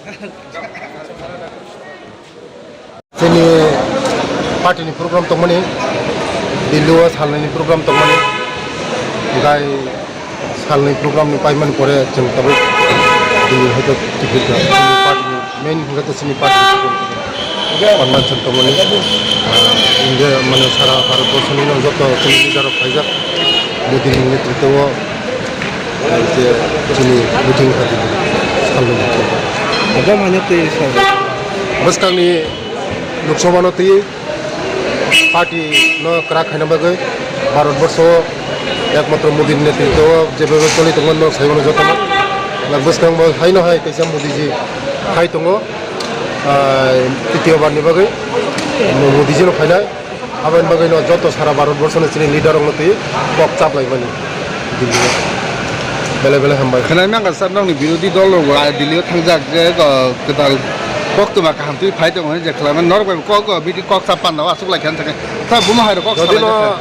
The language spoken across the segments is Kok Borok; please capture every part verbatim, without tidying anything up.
Chini party ni program tongmani, Delhi o salnani program tongmani, gai salnai program ni paimani pore chwng tabuk Delhi hai to ticket rok chini party ni main hwnkhe to chini party ni program tongmani. Hwnba chwng tongmani, ah, India mane sara Bharat borso ni joto chini leader rok phaijak Modi ni netritwo. Ai je chini meeting kha di salnwi meeting. Obo mane twi sal. Bwskangni Lok Sabha no twi party no kwrak khaina bagwi Bharat borso o ekmatro Modi ni netritwo o jebabe choli tongmani no sai mano jotono. Na bwskang bo haino hai kaisa Modi ji hai tongo. Ai, titiyo bar ni bagwi Modi ji no phainai. Aboni bagwi no joto sara Bharat borso ni chini leader rok no twi kok chaplaimani Delhi o. Belai belai hambai. Khwnai mangkha sir, nokni birodhi dol rok bo Delhi o thangjak je, uh, kwtal koktwma kaham twi phai tongo je khwlaimani norok bai kok, uh, bidi kok chap panda o aswk lai kha thangkhe. Tha bumo hai rok kok Jodi salai no kha.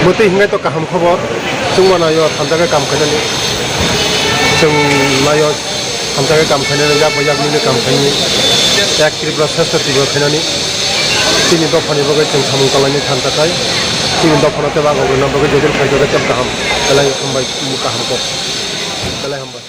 Mwtwi hingai to kaham khobor, chwng manayo thanjakhe kam khainani, chwng nayo thanjakhe kam khainani, yak bai yak nini kam khainani, ek Tripura Shrestha Tripura khainani, chini dophani bagwi chwng samung tanglaini thanjakhai, chini dophano tei bagwi rwna bagwi jodin khaijagwi tei kaham, belai hambai, kaham kok, belai hambai.